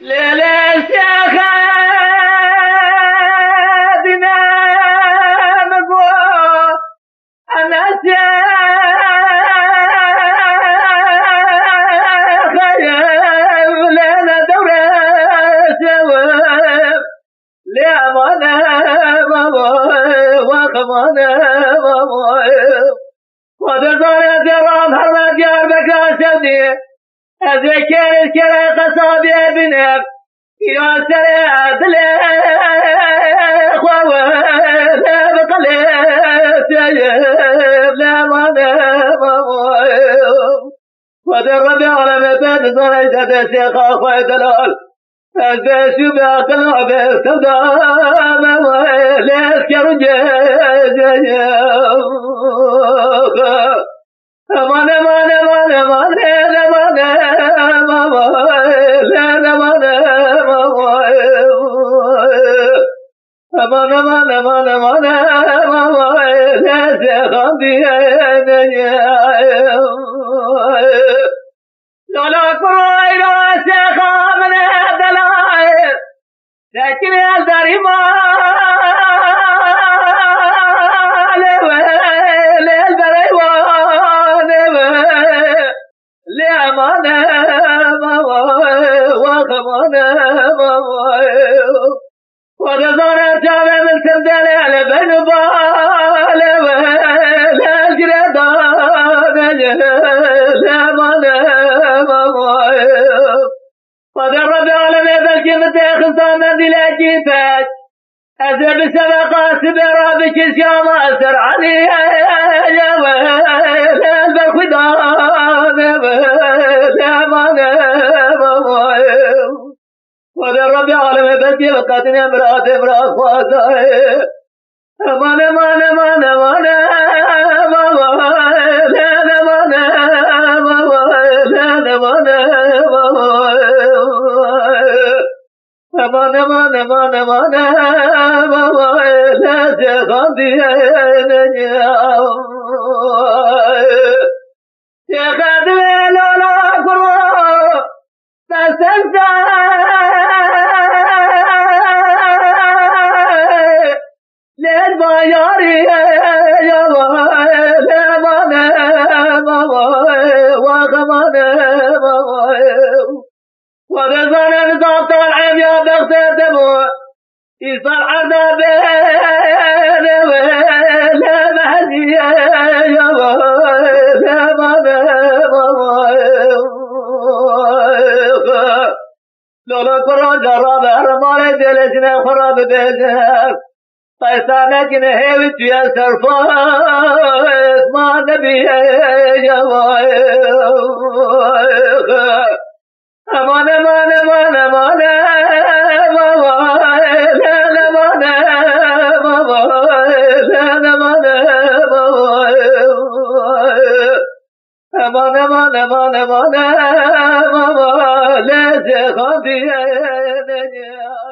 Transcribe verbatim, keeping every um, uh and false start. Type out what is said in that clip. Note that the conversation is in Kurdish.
Lê lê şêxe dîne min got, Enes ê xeyr lê ne dewre şew. Lê emane baba, wax emane baba. Xwedê zane ez ê ram herme Diyarbekir şev dî. Ez ê kêrê kêrê qesabê bînim. Îro serê dilê xwe were bi qelê seyim lê mane baba. Xwedê Rebê alemê bê dizane ji destê xwe xwe delal. Ez bê şû bê aqil û bê sevda me lê ez ker û cê cê Aman, aman, aman, aman, aman, aman, aman, aman, aman, aman, aman, aman, aman, aman, aman, aman, aman, aman, Lala kurayra şêxa min e delal. Sekinî el derî male we, lê el bereywane we. Lê emane baba, wax emane baba. Xwedê zane çavê min tim delê le beynu bale we, lê girê dane ye, lê emane baba. Xwedê Rebê alemê belkî min tê xista mendîlekî pek. Ez ê bi şeveqa sibê re bikişiyama ser Eliyê we, lê li ber xwîdanê we, lê mane baba. Xwedê Rebê alemê belkî bi qetinê miratê mirat xwazayê. Aman, aman, aman, aman, aman, aman, aman, aman, aman, aman, aman, aman, aman, aman, aman, aman, Şêxa diyene ya. Şêxa diyene la kuro. Te ser lêr bayarî ya lê mane baba, wax mane baba. Xwedê zane nizam tal ev ya bextê te bû. Îsal erda bê lê we lê mehezî ya lê mane baba. Lolo kuro cara be her malê dêlê jinê xwe ra bibêje. Qeysa nekine hêvî tu ye serfaz ma nebiye ya. Aman, aman, aman, aman, aman, aman, aman, aman, aman, aman, aman, aman, aman, aman, aman, aman, lê Şêxa diyene ya.